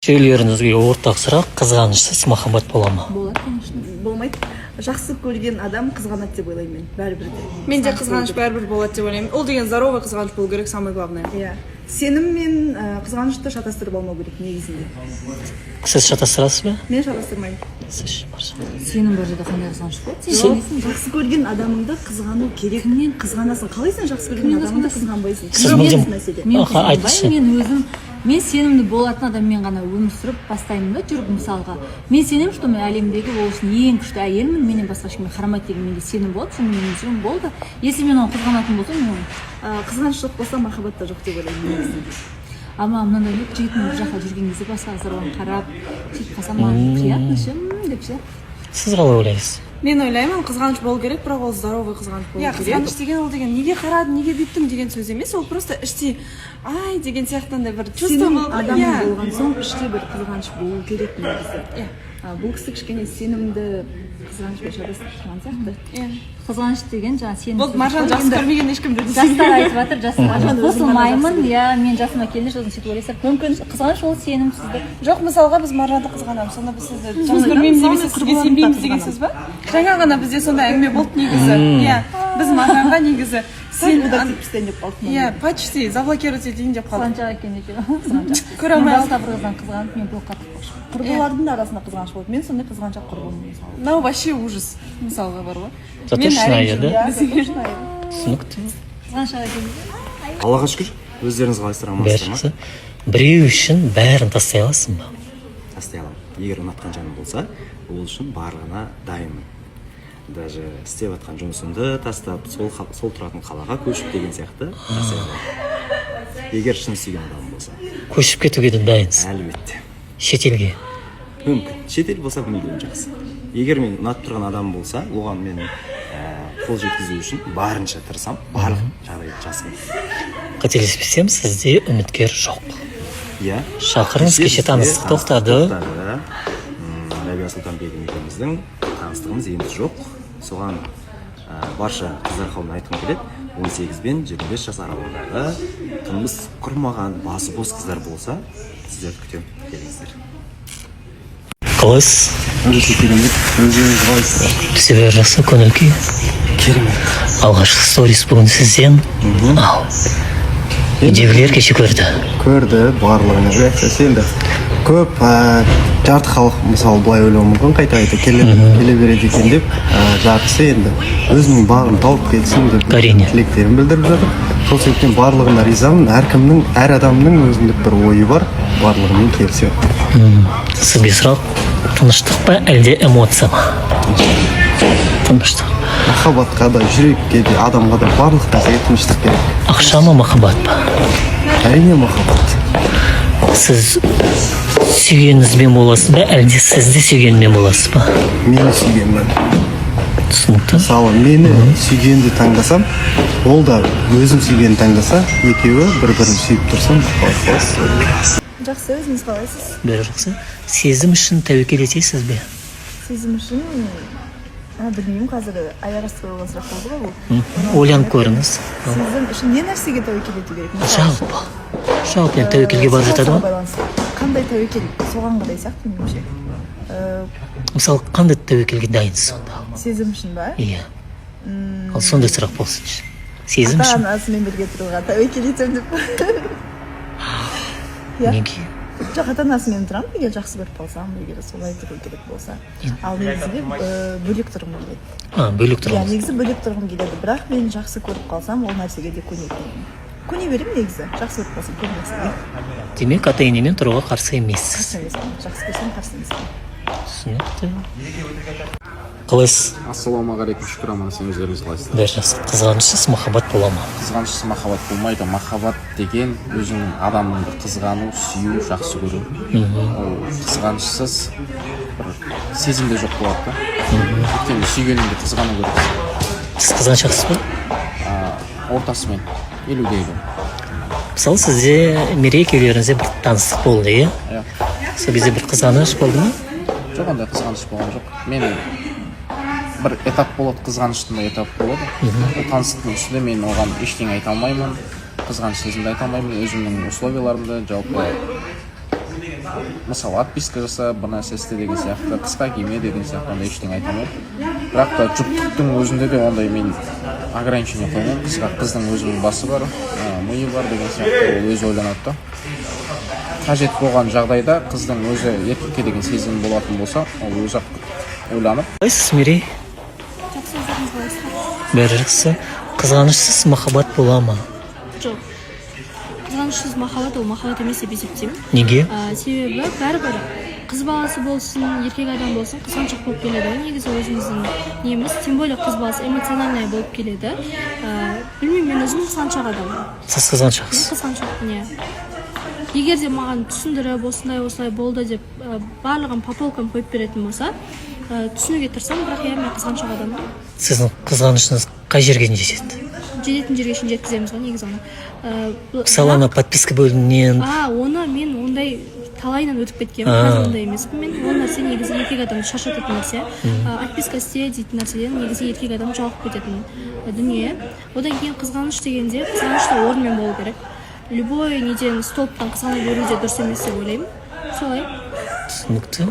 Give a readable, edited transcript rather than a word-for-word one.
Үшеулеріңізге ортақ сұрақ: қызғанышсыз махаббат бола ма? Болады, конечно. Болмайды. Жақсы көрген адам қызғанады деп ойлаймын мен бәрібір де. Менде қызғаныш бәрібір болады деп ойлаймын. Ол деген здоровый қызғаныш болу керек, самое главное. Иә, сенім мен қызғанышты шатастырып алмау керек негізінде. Сіз шатастырасыз ба? Мен шатастырмаймын. Сіз ше, Маржан? Сенім бар жерде қандай қызғаныш болады? Сен сенесің. Жақсы көрген адамыңды қызғану керек. Кімнен? Қызғанасың. Қалай сен жақсы көрген Кімнен адамыңды қызғанасың? қызғанбайсың? Сіз мүлдем Мәселе. Мен Аха, айтыңызшы. қызғанбаймын. Мен өзім, мен сенімді болатын адаммен ғана өмір сүріп бастаймын да жүріп. Мысалға, мен сенемін, что мен әлемдегі ол үшін ең күшті әйелмін, менен басқа ешкімге қарамайды деген менде сенім болады. Сонымен өмір сүремін, болды. Если мен оны қызғанатын болсам, мен оны Қызғаныш жоқ болса, махаббат та жоқ деп ойлаймын негізінде. А маған мынандай не, жігітіммен бір жаққа жүрген кезде басқа қыздар оған қарап, сөйтіп қалсам, маған приятно ше, деп ше. Сіз қалай ойлайсыз? Мен ойлаймын, қызғаныш болу керек, бірақ ол здоровый қызғаныш болу керек. Қызғаныш деген ол деген неге қарадың, неге бүйттің деген сөз емес, ол просто іштей ай деген сияқты андай бір чувство Сенім болады ғой. адамың болған соң, іште бір қызғаныш болу керек негізі. А, бұл кісі кішкене сенімді қызғанышпен шатастырып тұрған сияқты. Қызғаныш деген жаңағы сенім. Болды, Маржан жақсы көрмеген ешкімді. Жастар айтып жатыр, жастар. Маржан өзін ғана Қосылмаймын. Жақсы. Иә, мен жасыма келді, сосын сөйтіп ойлайсыздар мүмкін. Қызғаныш ол сенімсіздік. Жоқ, мысалға, біз Маржанды қызғанамыз, сонда біз сізді жақсы Соны көрмейміз айтамын, немесе соны сізге құрбыларымды сенбейміз да деген қызғанамын. сөз ба? Жаңа ғана бізде сондай әңгіме болды негізі. Иә, біз Маржанға негізі Сен сен удар тиіп деп қалды. Иә, почти заблокировать етейін деп қалдық. Қызғаншақ екен екен, қызғаншақ. Көре алмай. Мен басқа бір қыздан қызғанып, мен блокқа тықпақшы. Құрбылардың да арасында қызғаныш болады. Мен сондай қызғаншақ құрбымын мысалы. Мынау вообще ужас, мысалға, бар ғой. Зато Мен шынайы әрең да. Иә, зато шынайы. Түсінікті. Қызғаншақ екен. Аллаға шүкір, өздеріңіз қалайсыздар? Бәрі Амансыздар ма? жақсы. Біреу үшін бәрін тастай аласың ба? Тастай аламын. Егер ұнатқан жаным болса, ол үшін барлығына дайынмын. Даже істеп жатқан жұмысымды тастап, сол тұратын қалаға көшіп деген сияқты тастай аламын, егер шын сүйген адамым болса. Көшіп кетуге де дайынсың? Әлбетте. Шетелге? Мүмкін, шетел болса, мүлдем жақсы. Егер мен ұнатып тұрған адам болса, оған мен қол жеткізу үшін барынша тырысамын, барлық жағдайды жасаймын. Қателеспесем, сізде үміткер жоқ? Иә. Шақырыңыз, кеше бізде таныстық тоқтады. Тоқтады. Рабиға Сұлтанбегім екеуміздің таныстығымыз енді жоқ. Соған барша қыздар қауымына айтқым келеді: 18 бен 25 жас аралығындағы тұрмыс құрмаған, басы бос қыздар болса, сіздерді күтемін, келіңіздер. Қалайсыз? Өте керемет, өздеріңіз қалайсыздар? Бізде бәрі жақсы, көңіл күй. Керемет. Алғашқы сторис бүгін сізден. Ал үйдегілер кеше көрді. Көрді, барлығының реакциясы енді көп. Жарты халық, мысалы, былай ойлауы мүмкін: қайта қайта келе береді екен деп. Жартысы енді өзінің бағын тауып кетсін деп тілектерін білдіріп жатыр. Сол себептен барлығына ризамын. Әркімнің, әр адамның өзіндік бір ойы бар, барлығымен келісемін. Сізге сұрақ: тыныштық па, әлде эмоция ма? Тыныштық. Махаббатқа да, жүрекке де, адамға да, барлық нәрсеге тыныштық керек. Ақша ма, махаббат па? Әрине, махаббат. Сіз сүйгеніңізбен боласыз ба, әлде сізді сүйгенімен боласыз ба? Мені сүйгенмен. Түсінікті. Мысалы, мені сүйгенді таңдасам, ол да өзін сүйгенін таңдаса, екеуі бір бірін сүйіп тұрса, махаббат болады. Жақсы, өзіңіз қалайсыз? Бәрі жақсы. Сезім үшін тәуекел етесіз бе? Сезім үшін, білмеймін, қазір аяқ асты қойылған сұрақ болды ғой бұл. Ойланып көріңіз. Сезім үшін не нәрсеге тәуекел ету керек, мысалы үшін? Жалпы енді тәуекелге барып жатады Ситуацияға ғой. байланысты. Қандай тәуекел, соған қарай сияқты меніңше. Мысалы, қандай тәуекелге дайынсыз сонда? Сезім үшін ба? Иә, ал сондай сұрақ болсыншы: сезім ата үшін. анасымен бірге тұруға тәуекел етемін деп, иә. Неге? Жоқ, ата анасымен тұрамын, егер жақсы көріп қалсам, егер солай тұру керек болса. Ал негізінде бөлек тұрғым келеді. А, бөлек Иә. тұрғыңыз. Негізі бөлек тұрғым келеді, бірақ мен жақсы көріп қалсам, ол нәрсеге де көнетін едім, көне беремін негізі, жақсы көріп қалсам көп нәрсеге. Демек, ата енемен тұруға қарсы емессіз? Қарсы емеспін, жақсы көрсем, қарсы емеспін. Түсінікті. Қалайсыз? Ассалаумағалейкум, шүкір, аман есен, өздеріңіз қалайсыздар? Бәрі жақсы. Қызғанышсыз махаббат бола ма? Қызғанышсыз махаббат болмайды. Махаббат деген өзіңнің адамыңды қызғану, сүю, жақсы көру. Ол қызғанышсыз бір сезім де жоқ болады да, өйткені сүйгеніңді қызғану керексің. Сіз қызғаншақсыз ба? Ортасымен, 50-де 50. Мысалы, сізде, Мерей екеулеріңізде бір таныстық болды, иә? Иә. Сол кезде бір қызғаныш болды ма? Жоқ, ондай қызғаныш болған жоқ. Мен бір этап болады, қызғаныштың да этап болады. Ол таныстықтың үстінде мен оған ештеңе айта алмаймын, қызғаныш сезімді айта алмаймын, өзімнің условияларымды жалпы. Мысалы, отписка жаса, бір нәрсе істе деген сияқты, қысқа киме деген сияқты, ондай ештеңе айта алмаймын. Бірақ та жұптықтың өзінде де ондай мен ограничение қоймаймын қызға. Қыздың өзінің басы бар, миы бар деген сияқты, ол өзі ойланады да. Қажет болған жағдайда, қыздың өзі еркекке деген сезімі болатын болса, ол өзі ақ ойланып. Қалайсыз, Мерей? Жақсы, өздеріңіз қалайсыздар? Бәрі жақсы. Қызғанышсыз махаббат бола ма? Жоқ, қызғанышсыз махаббат ол махаббат емес деп есептеймін. Неге? Себебі бәрібір қыз баласы болсын, еркек адам болсын, қызғаншақ болып келеді ғой негізі өзіміздің неміз. Тем более қыз баласы эмоциональный болып келеді. Білмеймін, мен өзім қызғаншақ адаммын. Сіз қызғаншақсыз? Мен қызғаншақпын, иә. Егер де маған түсіндіріп, осындай осылай болды деп, барлығын по полкам қойып беретін болса, түсінуге тырысамын. Бірақ иә, мен қызғаншақ адаммын. Сіздің қызғанышыңыз қай жерге дейін жетеді? Жететін жерге шейін жеткіземіз ғой негізі оны. Мысалы, ана подписка бөлімінен. А, оны мен ондай талайынан өтіп кеткенмін. Қазір ондай емеспін мен. Ол нәрсе негізі еркек адамды шаршататын нәрсе. Отписка істе дейтін нәрседен негізі еркек адам жалығып кететін дүние. Одан кейін қызғаныш дегенде, қызғаныш та орнымен болу керек. Любой неден, столбтан қызғана беру де дұрыс емес деп ойлаймын, солай. Түсінікті.